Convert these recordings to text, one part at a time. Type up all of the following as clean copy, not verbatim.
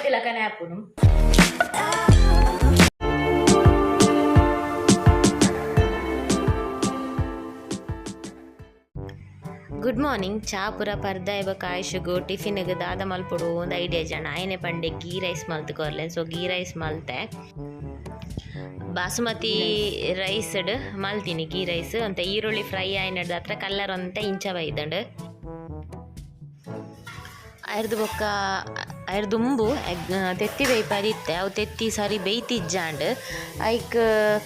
ಬತ್ತಿಲಕನೆ ಆಪುನು. Good morning. ಚಾ ಪೂರ ಪರ್ದಾಯ ಬೊಕ ಆಯುಷಗು ಟಿಫಿನ್ಗ್ ದಾದ ಮಲ್ಪೊಡು ಒಂದು ಐಡಿಯಾ ಜನ ಆಯನೆ ಪಂಡೆ ಗೀ ರೈಸ್ ಮಲ್ತ್ ಕೊರ್ಲೆ. ಸೊ ಗೀ ರೈಸ್ ಮಲ್ತೆ, ಬಾಸುಮತಿ ರೈಸ್ ಮಲ್ತೀನಿ ಗೀ ರೈಸ್ ಅಂತ. ಈರುಳ್ಳಿ ಫ್ರೈ ಆಯ್ನಡ್ದು ಹತ್ರ ಕಲ್ಲರ್ ಅಂತ ಇಂಚ ಬೈದಂಡು. ಅರ್ದು ಬೊಕ್ಕ ಅರ್ದುಂಬು ತೆತ್ತಿ ಬೇಯ್ಪಾದಿತ್ತೆ. ಅವು ತೆತ್ತಿ ಸರಿ ಬೇಯ್ತಿಜ್ಜಾಂಡ್, ಐಕ್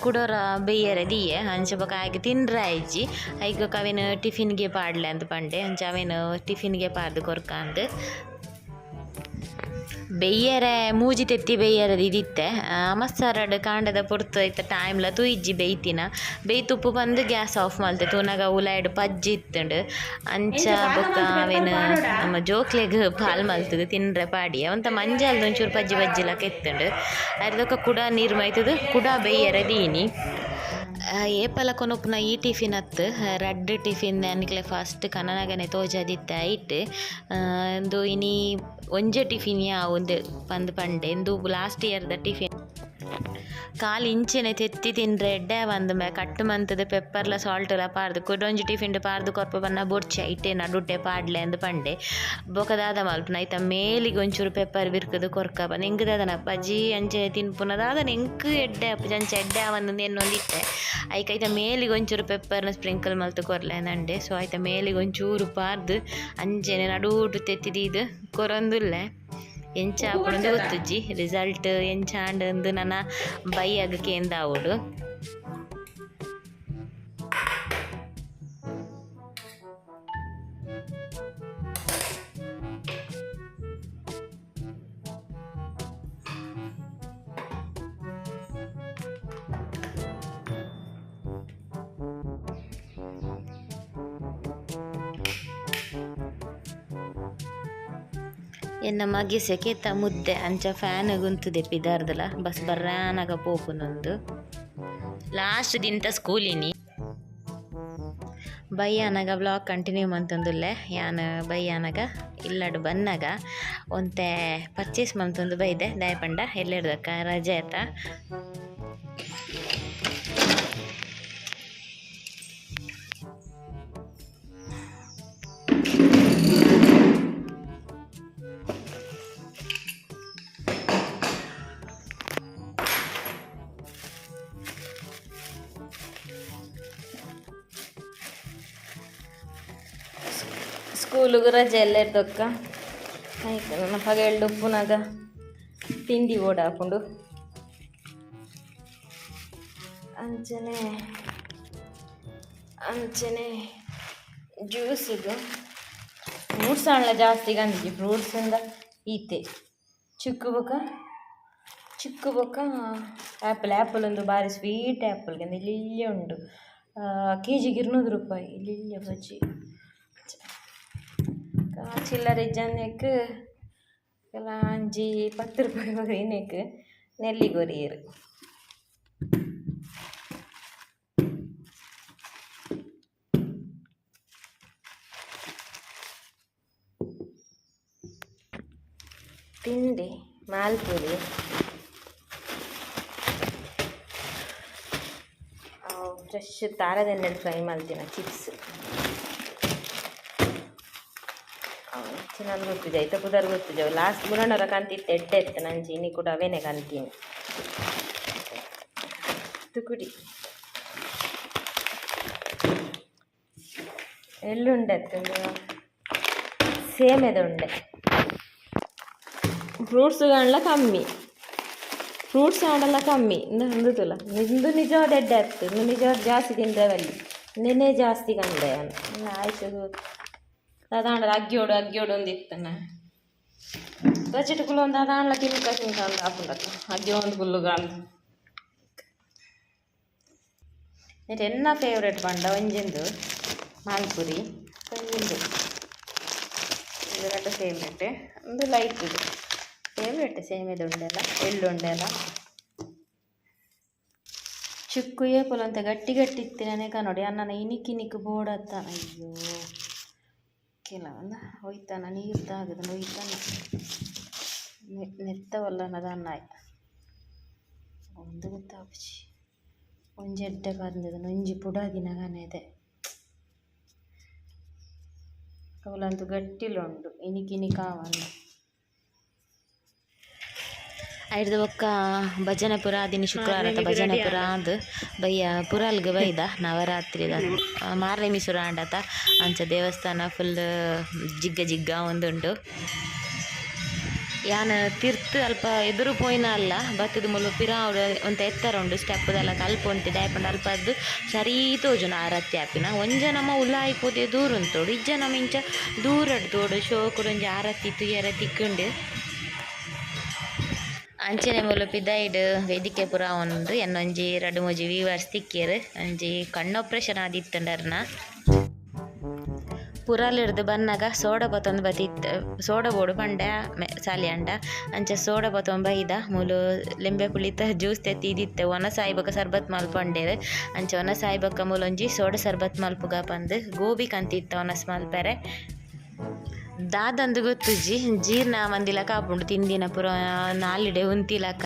ಕುಡೋರ ಬೇಯರೆ ದೀಯೆ. ಅಂಚ ಬೊಕ್ಕ ಆಯ್ಕೆ ತಿನ್ರೆ ಆಯ್ಜಿ. ಐಕ್ ಅವೇನು ಟಿಫಿನ್ಗೆ ಪಾಡ್ಲೆ ಅಂತ ಪಂಡೆ. ಅಂಚ ಅವೇನು ಟಿಫಿನ್ಗೆ ಪಾಡ್ದು ಕೊರ್ಕಂದು ಬೆಯ್ಯರೆ ಮೂಜಿ ತೆತ್ತಿ ಬೆಯ್ಯರೆ ಇದಿತ್ತೆ. ಮಸ್ಸರಡ್ ಕಾಂಡದ ಪೊರ್ತು ಐತ ಟೈಮ್ಲ ತೂಯಿಜ್ಜಿ ಬೇಯ್ತಿನ. ಬೇಯ್ತುಪ್ಪು ಬಂದು ಗ್ಯಾಸ್ ಆಫ್ ಮಲ್ತೆ. ತೂನಗ ಉಲಾಯ್ಡ್ ಪಜ್ಜಿ ಇತ್ತುಂಡು. ಅಂಚ ಬೊಕ್ಕ ಅವೇನು ನಮ್ಮ ಜೋಕ್ಲೆಗ್ ಪಾಲ್ ಮಲ್ತದು ತಿನ್ರೆ ಪಾಡಿ ಅವಂತ ಮಂಜಲ್ದ ಒಂಚೂರು ಪಜ್ಜಿ ಪಜ್ಜಿ ಲಕ ಇತ್ತುಂಡು. ಅರ್ದೊಕ್ಕ ಕುಡ ನೀರು ಮೈತದು ಕುಡ ಬೇಯರೆ ದೀನಿ. ಏಪಲ ಕೊನೊಪುನ ಈ ಟಿಫಿನ್ ಅತ್ತು ರಡ್ಡ್ ಟಿಫಿನ್ ಅನಿಕ್ಲೆ ಫಸ್ಟ್ ಕನನಗನೆ ತೋಜಾದಿತ್ತೆ ಐಟ್. ಇಂದು ಇನಿ ಒಂಜೆ ಟಿಫಿನ್ ಯಾವು ಪಂದ್ ಪಂಡೆ. ಇಂದು ಲಾಸ್ಟ್ ಇಯರ್ದ ಟಿಫಿನ್. ಕಾಲು ಇಂಚೆನೆ ತೆತ್ತಿ ತಿನ್ರೆ ಎಡ್ಡೆ ಬಂದು ಮೇ ಕಟ್ಟು ಮಂತದ ಪೆಪ್ಪರ್ಲ ಸಾಲ್ಟ್ಲ ಪಾರ್ದು ಕುಡೊಂಜಿ ಟಿಫಿನ್ ಪಾರ್ದು ಕೊರ್ಪ ಬನ್ನ ಬೊಡ್ಚಿ ಐಟೆ ನಡುಟೆ ಪಾಡ್ಲೆ ಅಂದ್ ಪಂಡೆ. ಬೊಕ ದಾದ ಮಲ್ಪುನ ಐತ ಮೇಲಿಗೆ ಒಂಚೂರು ಪೆಪ್ಪರ್ ಬಿರ್ಕುದು ಕೊರ್ಕ ಬನ್ನ. ಎಂಕ್ ದಾದನ ಬಜಿ ಅಂಚೆ ತಿನ್ಪುನ ದಾದನ ಎಂಕ್ ಎಡ್ಡೆ ಆಪುಜಿ. ಅಂಚೆ ಎಡ್ಡೆ ಆವಂದು ಎನ್ನೊಂದಿತ್ತೆ. ಐಕ್ ಐತ ಮೇಲಿಗೆ ಒಂಚೂರು ಪೆಪ್ಪರ್ನ ಸ್ಪ್ರಿಂಕಲ್ ಮಲ್ತು ಕೊರ್ಲೆ ನಂಡೆ. ಸೊ ಐತ ಮೇಲಿಗೆ ಒಂಚೂರು ಪಾರ್ದು ಅಂಚೆನೆ ನಡುಟು ತೆತ್ತಿ ದೀದ್ ಕೊರೊಂದುಲ್ಲೆ. ಎಂಚ ಆಪುಂಡು ಗೊತ್ತುಜ್ಜಿ ರಿಸಲ್ಟ್ ಎಂಚ ಆಂಡ್ ನನ ಬೈಯಗ್ ಕೇಂದಾವೊಡು. ಎನ್ನ ಮಗೆ ಸೆಕೆತ ಮುದ್ದೆ ಅಂಚ ಫ್ಯಾನ್ ಗುಂತುದೆ ಪಿದಾರ್ದಲ ಬಸ್ ಬರ್ರಾನಗ ಪೋಪುನೊಂದು. ಲಾಸ್ಟ್ ದಿನತ ಸ್ಕೂಲಿನಿ. ಬಯ್ಯಾನಗ ವ್ಲಾಗ್ ಕಂಟಿನ್ಯೂ ಮಂತೊಂದುಲ್ಲೆ. ಯಾನ್ ಬಯ್ಯಾನಗ ಇಲ್ಲಡ್ ಬನ್ನಗ ಒಂತೆ ಪರ್ಚೇಸ್ ಮಂತೊಂದು ಬೈದೆ. ದಾಯಪಂಡ ಎಲ್ಲೆಡ್ದಕ್ಕ ರಜೆ ಆತ. ಸ್ಕೂಲುಗು ರಜೆ ಎಲ್ಲ ಇರ್ದೊಕ್ಕ ಆಯ್ತು. ನನ್ನ ಪಗೆಲ್ಡ್ ಉಪ್ಪುನಾಗ ತಿಂಡಿ ಓಡಾಪುಂಡು. ಅಂಚನೆ ಅಂಚನೆ ಜ್ಯೂಸಿಗೆ ಫ್ರೂಟ್ಸ್ ಆಂಡ್ಲ ಜಾಸ್ತಿ ಗಂಜಿ ಫ್ರೂಟ್ಸ್ ಇಂದ ಈತೆ ಚಿಕ್ಕು ಬೊಕ ಚಿಕ್ಕು ಬೊಕ್ಕ ಆ್ಯಪಲ್. ಆ್ಯಪಲ್ ಒಂದು ಬಾರಿ ಸ್ವೀಟ್ ಆ್ಯಪಲ್ ಇಲ್ಲಿ ಉಂಡು. ಕೆ ಜಿಗೆ 200 ರೂಪಾಯಿ. ಇಲ್ಲಿ ಬಜ್ಜಿ ಚಿಲ್ಲರೆ ಇಜ್ಜಂದೆಕ್ ಕೆಲ ಅಂಜಿ 10 ರೂಪಾಯಿ ಕೊರಿನೆಕ್ ನೆಲ್ಲಿ ಕೊರಿಯೆರ್. ತಿಂಡಿ ಮಾಲ್ಪುರಿ, ಫ್ರೆಶ್ ತಾರದೆಣ್ಣೆಡ್ ಫ್ರೈ ಮಲ್ತಿನ ಚಿಪ್ಸ್. ನಂದು ಗೊತ್ತಿದೆ ಐತ ಪುದರ್ ಗೊತ್ತಿದೆ. ಲಾಸ್ಟ್ ಮುರಣರ ಕಂತಿತ್ತು, ಎಡ್ಡೆ ಇತ್ತು ನಂಜಿ. ಇನಿ ಕೂಡ ಅವೇನೆ ಕಂತೀನಿ. ತುಕುಡಿ ಎಳ್ಳುಂಡೆ ಸೇಮೆದ ಉಂಡೆ. ಫ್ರೂಟ್ಸ್ ಕಾಣಲ ಕಮ್ಮಿ, ಫ್ರೂಟ್ಸ್ ಆಂಡಲ ಕಮ್ಮಿ. ಇಂದು ತುಲ ಇಂದು ನಿಜವಾದ ಎಡ್ಡೆ ಆಗ್ತದೆ. ಇಂದು ನಿಜವಾದ ಜಾಸ್ತಿ ತಿಂದ್ರೆ ನೆನೆ ಜಾಸ್ತಿ ಕಂಡೆ. ಆಯ್ತು, ದಾದಾಂಡಲ ಅಗ್ಗಿಯೋಡು ಅಗ್ಗಿಯೋಡು ಒಂದು ಇತ್ತನ ಬಜೆಟ್ ಕುಲ್ಲ ಒಂದು ಅದಾಂಡ್ಲ ತಿನ್ಕ ತಿನ್ಕ ಅಂದ್ ಆಪುಂಡತ್ತ ಅಗ್ಗಿ ಒಂದು ಕುಲ್ಲುಗಾಂದ್. ನೆಟ್ ಎನ್ನ ಫೇವ್ರೇಟ್ ಪಂಡ ಒಂಜೆಂದು ಮಾಲ್ಪುರಿ, ಒಂಜೆಂದು. ಇದು ರಡ್ಡ್ ಫೇವ್ರೇಟ್. ಒಂದು ಲೈಕ್ ಇದು ಫೇವ್ರೇಟ್. ಸೇಮೆದ ಉಂಡೆಲ್ಲ, ಎಳ್ಳುಂಡೆಲ್ಲ. ಚಿಕ್ಕು ಏಪುಲ ಅಂತ ಗಟ್ಟಿ ಗಟ್ಟಿ ಇತ್ತಿನನೆ ನೋಡಿ ಅನ್ನನ ಇನಿಕ್ ಇನಿಕ್ ಬೋಡತ್ತ. ಅಯ್ಯೋ, ಕೆಲವೊಂದು ಹೋಯ್ತಾನ ನೀರು ತಾಗದ ಹೋಯ್ತಾನ. ನೆತ್ತ ಒಲ್ಲನದ ಅನ್ನಾಯ್ ಒಂದು ಗೊತ್ತಾಪುಜಿ ಒಂಜಿ ಎಡ್ಡೆ ಪಂದದ ಒಂಜಿ ಪುಡಾದಿನ ಕನೆದೆ ಅವುಲಂತೂ ಗಟ್ಟಿಲ ಉಂಡು ಇನಿಕ್ ಇನಿಕ್ ಆವಂದ್. ಐಡ್ದ್ ಬೊಕ್ಕ ಭಜನೆ ಪೂರ ಆದಿನಿ ಶುಕ್ರವಾರದ ಭಜನೆ ಪೂರ ಆದ್ ಬಯ್ಯ ಪುರಲ್ಗ್ ಬೈದ ನವರಾತ್ರಿದ ಮಾರ್ನೆಮಿ ಸುರು ಆಂಡತ ಅಂಚ ದೇವಸ್ಥಾನ ಫುಲ್ ಜಿಗ್ಗ ಜಿಗ್ಗ ಆವೊಂದುಂಡು. ಯಾನ್ ತಿರ್ತ್ ಅಲ್ಪ ಎದುರು ಪೋಯಿನ ಅಲ್ಲ ಬತ್ತುದು ಮೂಲು ಪಿರಾವುಡು ಒಂತೆ ಎತ್ತರ ಉಂಡು ಸ್ಟೆಪ್ಪುದೆಲ್ಲ ಅಲ್ಪ ಉಂತಿದೆ ದಾಯೆ ಪಂಡ ಅಲ್ಪದ್ದು ಸರಿ ತೋಜುಂಡು ಆರತಿ ಆಪಿನ ಒಂಜ ನಮ ಉಲಾಯಿ ಪೋದು ದೂರ ಉಂತೊಡು ಇಜ್ಜ ನಮ ಇಂಚ ದೂರಡ್ ತೋಡು ಶೋಕುಡು ಒಂಜಿ ಆರತಿ ತೂಯೆರೆ ತಿಕ್ಕುಂಡು. ಅಂಚನೆ ಮೂಲು ಪಿದಾಯ್ಡ್ ವೇದಿಕೆ ಪೂರ ಉಂಡು ಎನ್ನೊಂಜಿ ರಡ್ಡ್ ಮೂಜಿ ವೀವರ್ಸ್ ತಿಕ್ಕಿಯೆರ್ ಒಂಜಿ ಕಣ್ಣ್ ಆಪರೇಷನ್ ಆದಿತ್ತುಂಡು ಅರ್ನ. ಪುರಲಿರ್ದ್ ಬನ್ನಗ ಸೋಡ ಪತೊಂದು ಬತ್ತಿತ್ತ ಸೋಡ ಬೋಡು ಪಂಡೆ ಸಾಲ್ಯಾಂಡ ಅಂಚ ಸೋಡ ಪತೊಂದು ಬೈದ ಮೂಲು ಲಿಂಬೆ ಪುಳಿತ ಜ್ಯೂಸ್ ತೆತ್ತಿ ಒನಸಾಯಿ ಬೊಕ ಸರ್ಬತ್ ಮಲ್ಪಂಡೆರ್ ಅಂಚ ಒನಸಾಯಿ ಬೊಕ ಮೂಲೊಂಜಿ ಸೋಡ ಸರ್ಬತ್ ಮಲ್ಪುಗ ಪಂದ್ ಗೋಬಿ ಕಂತಿತ್ತ ಒನಸ್ ಮಲ್ಪೆರೆ. ದಾದಂದ್ ಗೊತ್ತುಜಿ ಜೀರ್ಣ ಆವಂದಿಲಕ ಆಪುಂಡು ತಿಂದಿನ ಪೂರ ನಾಲಿಡೆ ಉಂತಿಲಕ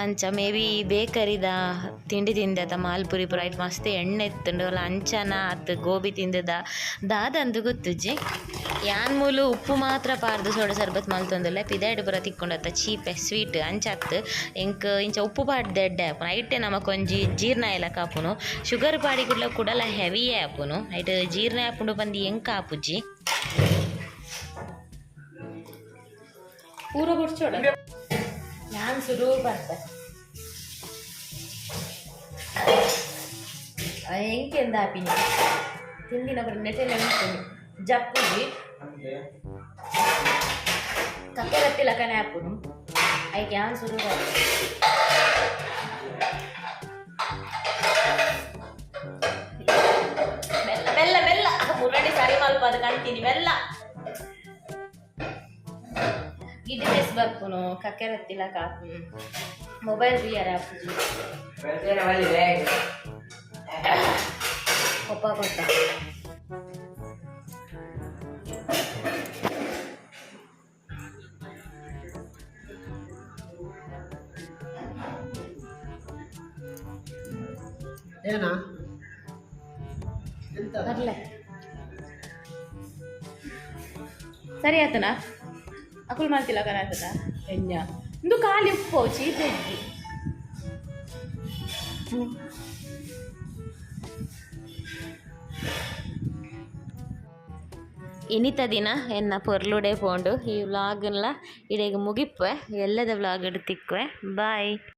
ಅಂಚ ಮೇ ಬಿ ಬೇಕರಿದ ತಿಂಡಿ ತಿಂದೆತ ಮಾಲ್ಪುರಿ ಪೂರ ಐಟ್ ಮಸ್ತ್ ಎಣ್ಣೆ ಇತ್ತುಂಡು ಅಲ್ಲ ಅಂಚನ ಅತ್ ಗೋಬಿ ತಿಂದದ ದಾದಂದ್ ಗೊತ್ತುಜಿ. ಯಾನ್ ಮೂಲು ಉಪ್ಪು ಮಾತ್ರ ಪಾರ್ದ್ ಸೋಡ ಸರ್ಬತ್ ಮಲ್ತೊಂದುಲ್ಲೆ ಪಿದಾಯ್ಡ್ ಪೂರ ತಿಕ್ಕುಂಡತ್ತ ಚೀಪೆ ಸ್ವೀಟ್ ಅಂಚ ಅತ್ತ್ ಎಂಕ್ ಇಂಚ ಉಪ್ಪು ಪಾಡ್ದ್ ಎಡ್ಡೆ ಆಪುಂಡು ಐಟೆ ನಮಕ್ ಒಂಜಿ ಜೀರ್ಣ ಆಯಿಲಕ ಆಪುಂಡು ಶುಗರ್ ಪಾಡಿ ಕುಡ್ಲ ಕುಡಲ ಹೆವಿಯೇ ಆಪುಂಡು ಐಟ್ ಜೀರ್ಣ ಆಪುಂಡು ಪಂದ್ ಎಂಕ್ ಆಪುಜಿ. ಪೂರ ಬುಡ್ಚೋಡ ಯಾನ್ ಸುರು ಪನ್ಪೆ ಎಂಕೆಂದ ಆಪಿನಿ ತಿಂದಿನ ಪೂರ ನೆಟೆನೆ ಉಂಟುನಿ ಜಪ್ಪುಜಿ ಕಕ್ಕೆ ಬತ್ತಿಲಕನೆ ಆಪುನು ಐಕ್ ಯಾನ್ ಸುರು ಪನ್ಪೆ. ಮೆಲ್ಲ ಮೆಲ್ಲ ಮೆಲ್ಲ ಮುರಡಿ ಸರಿ ಮಲ್ಪದ ಕಂತೀನಿ ಮೆಲ್ಲ ಗಿಡ್ಡಿನೆಸ್ ಬರ್ಪುನು ಕಕ್ಕೆ ಬತ್ತಿಲಕ ಆಪುನು ಮೊಬೈಲ್ ತೂಯರೆ ಆಪುಜಿ ಪಪ್ಪ ಕೊಟ್ಟ. ಏನಾ ಎಂತ? ಬರ್ಲೆ ಸರಿ ಆತನಾ ಅಕುಲ್ ಮಲ್ತಿಲ್ಲ ಕನ ಆತನ ಎಣ್ಣೆ ಇಂದು ಖಾಲಿ ಉಪ್ಪು ಚೀಪ್ ಎಜ್ಜಿ. ಇನಿತ ದಿನ ಎನ್ನ ಪೊರ್ಲುಡೆ ಪೋಂಡು ಈ ವ್ಲಾಗ್ನ್ಲ ಇಡೆಗ್ ಮುಗಿಪ್ಪೆ ಎಲ್ಲದ ವ್ಲಾಗ್ ತಿಕ್ವೆ ಬಾಯ್.